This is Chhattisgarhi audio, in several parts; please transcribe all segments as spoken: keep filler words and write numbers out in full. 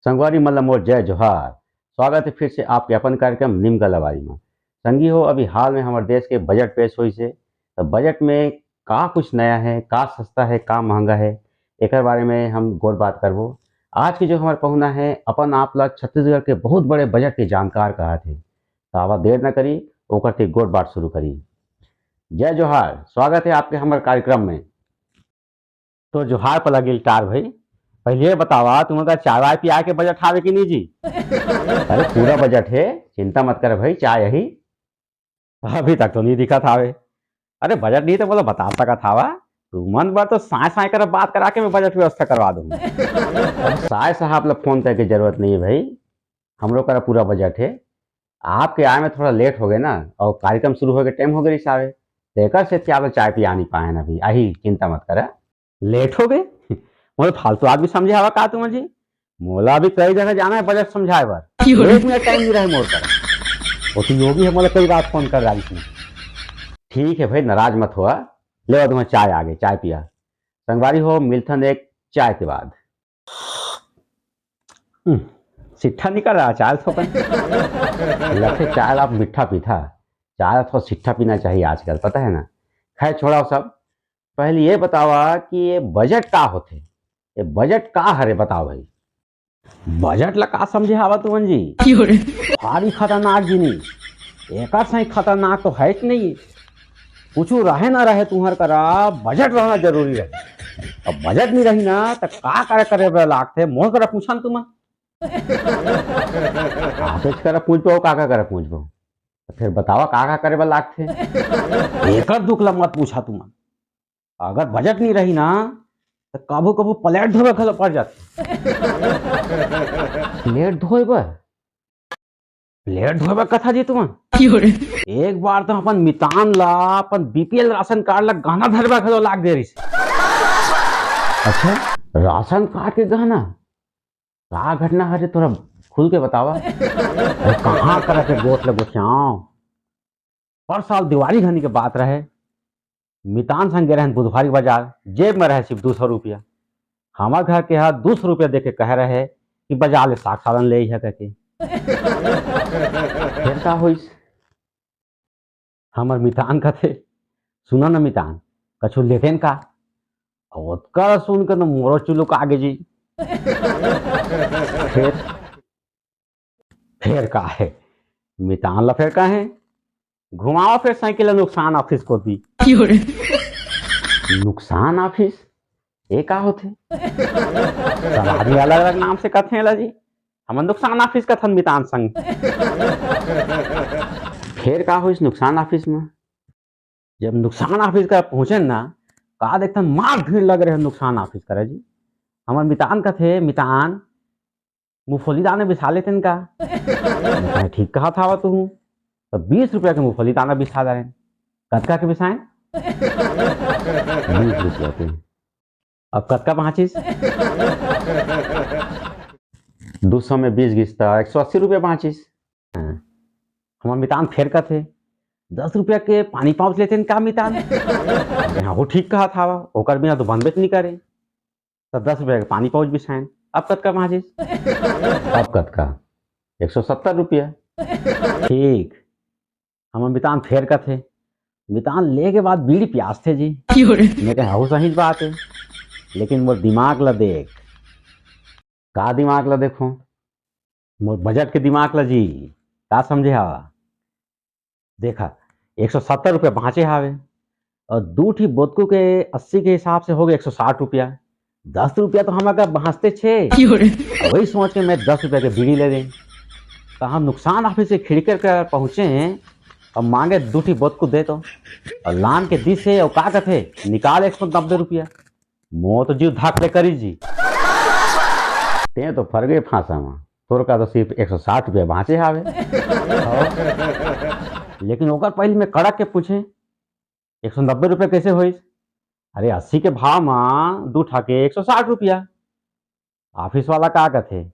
संगवारी मन ल मोर जय जोहार। स्वागत हे फिर से आपके अपन कार्यक्रम निमगा लबारी म। संगी हो, अभी हाल में हमर देश के बजट पेश होइस हे, त बजट में का कुछ नया हे, का सस्ता हे, का महंगा हे, एकर बारे में हम गोठ बात करबो। आज के जो हमर पहुना हे, अपन आप ल छत्तीसगढ़ के बहुत बड़े बजट के जानकार कहत हे। त आवा देर न करी, ओकर से गोठ बात शुरू करी। जय जोहार, स्वागत हे आपके हमर कार्यक्रम में। तो जोहार पला गिल टार भाई, पहले ये बतावा, तुमन का चाय वाय पिया के बजट हावे कि नहीं जी? अरे, पूरा बजट हे, चिंता मत कर भाई, चाय यही। अभी तक तो नहीं दिखत हावे। अरे, बजट नहीं तो बोला, बता सकत हावा। तुमन बर तो साय साय कर बात करा के मैं बजट व्यवस्था करवा दूँ। अब साय साहब ला फोन करे के जरूरत नहीं है भाई, हमरो करा पूरा बजट है। आपके आए में थोड़ा लेट हो गए ना, और कार्यक्रम शुरू होए के टाइम हो गए साहब, तो एकर से आप चाय पिया नहीं पाए ना भाई। आही, चिंता मत करा। लेट हो गए? मोला फालतू आदमी समझे हवा का तुमन जी? मोला अभी कई जगह जाना है बजट समझाए बर। क्यों रे? एक मिनट टाइम नहीं रहे मोर करा। वो तो योगी है, मोला कई बार फोन कर रहा इसमें। ठीक है भाई, नाराज मत हुआ, ले तुमने चाय आ गई, चाय पिया। संगवारी हो, मिलथन एक चाय के बाद। हम्म, सिट्ठा निकल रहा चाय थोकन। लखे चाय ला आप मीठा पीथा, चाय ला थोड़ा सिट्ठा पीना चाहिए आजकल, पता है ना। खैर छोड़ाओ सब, पहले ये बतावा कि ये बजट का होथे, ये बजट का हरे बताओ भाई। बजट ला का समझे हावा तुमन जी? क्यों रे? भारी खतरनाक जिनिस, एकर सही खतरनाक तो है ही नहीं। कुछ रहे ना रहे, तुम्हार करा बजट रहना जरूरी रहे। अब बजट नहीं रही ना, तो का करे करे बर लागथे, मोर करा पूछन तुमन। आप करा पूछ पाओ, का का करा पूछ पाओ, तो फिर बतावा का का करे बर लागथे। एकर दुख ला मत पूछा तुमन। अगर बजट नहीं रही ना, तो कभू कभू प्लेट धोवे घलो पड़ जाथे। प्लेट धोए बर? प्लेट धोए बर कथा जी तुमन? एक बार तो अपन मितान ला, अपन बीपीएल राशन कार्ड ला गहना धरबा घलो लाग दे रहिस। अच्छा, राशन कार्ड के गहना? का घटना हरे, थोड़ा खुल के बतावा। अरे, कहाँ करा के गोठ ले गोठियाव? पर साल दिवाली घनी के बात रहे, मितान संग गे रहन बुधवारी बाजार, जेब में रहे सिर्फ दो सौ रुपया। हमार घर के हा दो सौ रुपया दे के कहे रहे कि बाजार ले साग सालन ले अइहा करके। फिर का होइस? हमर मितान कथे, "सुना न मितान, कछु लेतेन का?" ओतका सुन के न मोरो चुलुक आगे जी। फिर, फिर का है? मितान ला फिर का है? घुमावा फिर साइकिल ला नुकसान ऑफिस कोती। नुकसान ऑफिस? ये का होथे? सब आदमी अलग-अलग नाम से कथे एला जी। हमन नुकसान ऑफिस कथन मितान संग। फेर का होइस नुकसान ऑफिस म? जब नुकसान ऑफिस करा पहुंचेन ना, का देखथन मार भीड़ लग रहे नुकसान ऑफिस करा जी। हमर मितान कथे, "मितान, मूंगफली दाना बिसा लेतेन का?" मैं कहा, "ठीक कहा था तू।" तो बीस रुपया के मूंगफली दाना बिसा डालेन। कतका के बिसाएन? बीस रुपया के। अब कतका बांचिस? दो सौ में बीस गिस त एक सौ अस्सी रुपया बांचिस। हाँ। हमर मितान फेर कथे, "दस रुपया के पानी पाउच लेतेन का मितान?" हाँ, वो ठीक कहा था, ओकर बिना तो बनबे नहीं करे। तो दस रुपया के पानी पाउच बिसाएन। अब कतका बांचिस? अब कतका? एक सौ सत्तर रुपया। ठीक। हमर मितान फेर कथे, मितान ले के बाद बीड़ी प्यास थे जी। मैं कहे, "हऊ सही बात है, लेकिन मोर दिमाग ला देख।" का दिमाग ला देखो? मोर बजट के दिमाग ला जी, का समझे हवा? देखा, एक सौ सत्तर रुपया बांचे हावे और दू ठी बोतकू के अस्सी के हिसाब से हो गए एक सौ साठ रुपया। दस रुपया तो हमर का बांचते छे। वही सोच के मैं दस रुपया के बीड़ी ले लें। तो हम नुकसान ऑफिस के खिड़की कर पहुंचे और मांगे दू ठी बोतकू दे तो। और लान के दिस हे और का कथे, "निकाल एक सौ नब्बे रुपया।" मोर तो जीव धक ले करी जी। ते तो फर गए फांसा में, तोर का तो सिर्फ एक सौ साठ रुपया बांचे हावे। हाँ। लेकिन ओकर पहले मैं कड़क के पूछे, "एक सौ नब्बे रुपया कैसे होइस?" "अरे, अस्सी के भाव में दू ठा के एक सौ साठ रुपया।" ऑफिस वाला का कथे,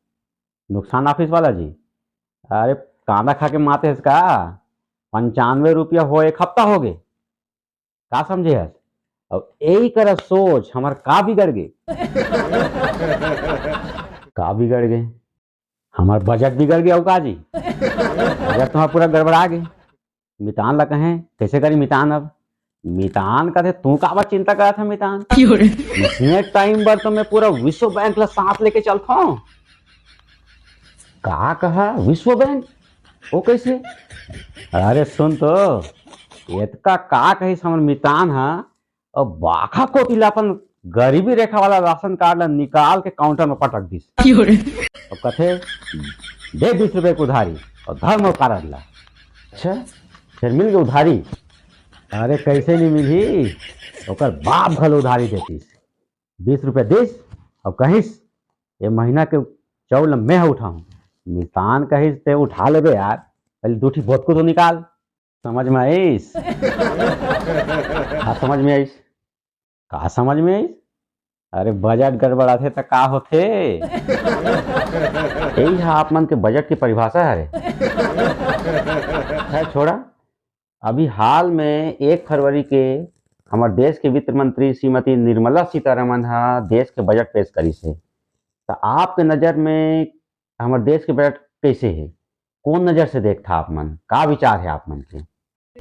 "नुकसान ऑफिस वाला जी, अरे, कांदा खा के माते हस का? पंचानवे रुपया हो, एक हफ्ता हो गए।" का समझे हस? अब यही करा सोच हमर का बिगड़ गे? का बिगड़ गे? हमर बजट बिगड़ गया का जी? बजट तो हमर पूरा गड़बड़ा गे। मितान ला कहें, "कैसे करी मितान अब?" मितान कथे, "तू काबर चिंता करत है मितान? इसने टाइम बर तो मैं पूरा विश्व बैंक ला साथ लेके चलता हूँ।" का कहा विश्व बैंक? वो कैसे? अरे सुन तो, एतका का कहिस हमर मितान हा, अउ बाखा कोती ला अपन गरीबी रेखा वाला राशन कार्ड ला निकाल के काउंटर में पटक दिस। अउ कथे, "दे बीस रुपए के उधारी अउ धर मोर कारड ला।" अच्छा, फिर मिल गए उधारी? अरे कैसे नहीं मिली, ओकर बाप घलो उधारी देतीस। बीस रुपए दिस अउ कहिस, "ये महीना के चाउर ला मैं ह उठाहूँ।" मितान कहिस, "ते उठा लेबे यार, पहले दू ठी भोतकू तो निकाल।" समझ में आइस? हाँ, समझ में आइस। का समझ में आइस? अरे, बजट गड़बड़ाथे त का होथे? यही हा आप मन के बजट की परिभाषा हरे। खैर, छोड़ा। अभी हाल में एक फरवरी के हमर देश के वित्त मंत्री श्रीमती निर्मला सीतारमण हा देश के बजट पेश करिस हे। त आपके नजर में हमर देश के बजट कैसे हे? कौन नजर से देखथा आप मन? का विचार है आप मन के?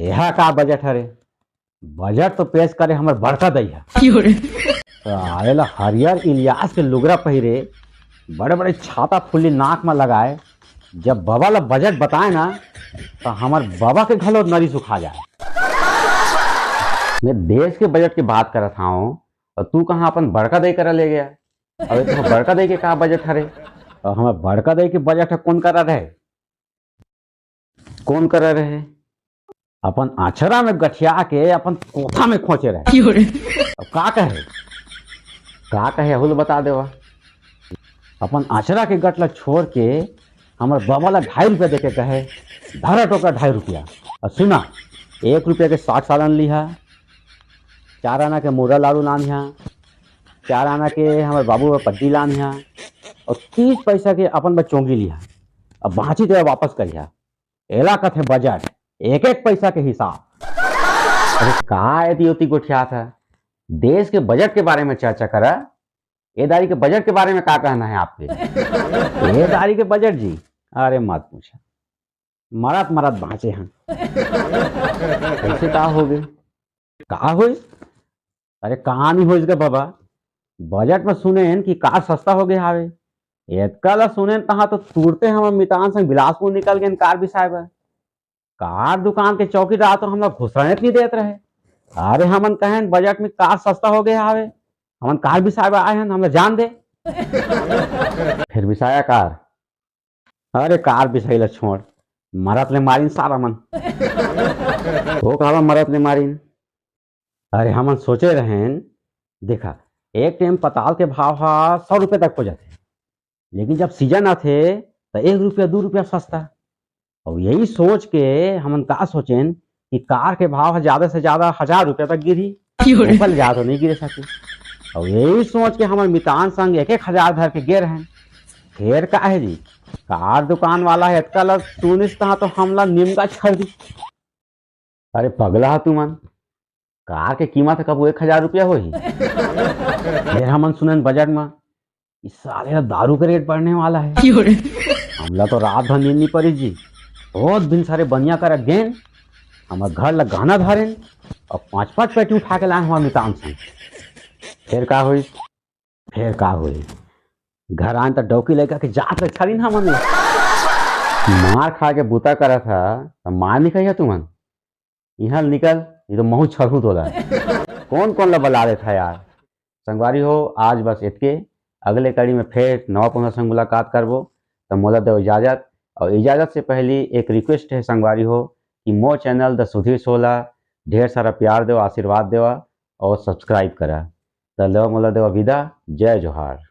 एहा का बजट हरे? बजट तो पेश करे हमर बड़का दई ह। त आए ला हरियर इलियास के लुगरा पहिरे, बड़े-बड़े छाता फुल्ली नाक म लगाए, जब बबा ला बजट बताए ना, त हमर बबा के घलो नरी सुखा जाए। मैं देश के बजट के बात करत हंव, अउ तू कहां अपन बड़का दई करा ले गया? अबे, तो बड़का दई के का बजट हरे? अउ हमर बड़का दई के बजट ह कोन करा रहे? कोन करा रहे? अपन अचरा में गठिया के अपन कोठा में खोचे रहे। अब का कहे? का कहे, अहू ल बता देवा। अपन अचरा के गट ला छोड़ के हमर बबा ला ढाई रुपया देके कहे, "धरा टोकरा ढाई रुपया। अउ सुना, एक रुपया के साग सालन लिहा, चार आना के मुरला लाडू लानिहा, चार आना के हमर बाबू बर पड्डी लानिहा, अउ तीस पैसा के अपन बर चोंगी लिहा। अब बांची तेला वापस करिहा।" एला कथे बजट, एक एक पैसा के हिसाब। अरे का एती ओती गोठियात ह? देश के बजट के बारे में चर्चा करा। ए दारी के बजट के बारे में का कहना है आपके? ए दारी के बजट जी, अरे मत पूछा, मरत मरत बांचे हन। कैसे का हो गए? का होइस? अरे, कहां नहीं होइस गा बाबा? बजट में सुनेन कि कार सस्ता हो गए हावे। एतका ला सुनेन तहां तो तुरते हमर मितान संग बिलासपुर निकल गेन कार बिसाए बर। कार दुकान के चौकीदार तो हमला घुसरने नहीं देत रहे। अरे, हमन कहेन बजट में कार सस्ता हो गए हावे, हमन कार बिसाए बर आए हन, हमला जान दे। फिर बिसाया कार? अरे, कार बिसाई ला छोड़, मरत ले मारिन सारा मन। वो काला मरत ले मारिन? अरे, हमन सोचे रहेन, देखा, एक टाइम पताल के भाव हा सौ रुपये तक हो जाथे, लेकिन जब सीजन आथे, त एक रुपया, दू रुपया सस्ता। अउ यही सोच के हमन का सोचेन कि कार के भाव हा जादा से जादा हजार रुपया तक गिरही, ओकर ले जादा तो नहीं गिरे सके। अउ यही सोच के हमन मितान संग एक एक हजार धर के गे रहेन। फेर का है जी, कार दुकान वाला हे, एतका ला सुनिस तहाँ तो हमला निमगा छर दी। अरे पगला हा तुमन, कार के कीमत ह कभू एक हजार रुपया होही? फेर हमन सुनेन बजट म, इस साले ला दारू के रेट बढ़ने वाला है। हमला तो रात भर नींद नहीं पड़ी जी। बहुत दिन सारे बनिया कर गेन, हमर घर ला गाना धरेन और पाँच पाँच पेटी उठा के लाए हमारे मितान संग। फिर का हुई? फिर का हुई? घर आन त डौकी लइका के जात ले छरिन हमन ला। मार खा के बूता करत ह, त मार नहीं खाइया तुमन। इहाँ ले निकल, ये तो महू छरहू तोला। कौन कौन ला बला लेथा यार? संगवारी हो, आज बस इतके। अगले कड़ी में फिर नवा पौधा संग मुलाकात करबो। त मोला दो इजाजत, और इजाजत से पहली एक रिक्वेस्ट है संगवारी हो कि मोर चैनल द सुधीर सोला ढेर सारा प्यार देवा, आशीर्वाद देवा और सब्सक्राइब करा। त लेवा मोला देवा विदा, जय जोहार।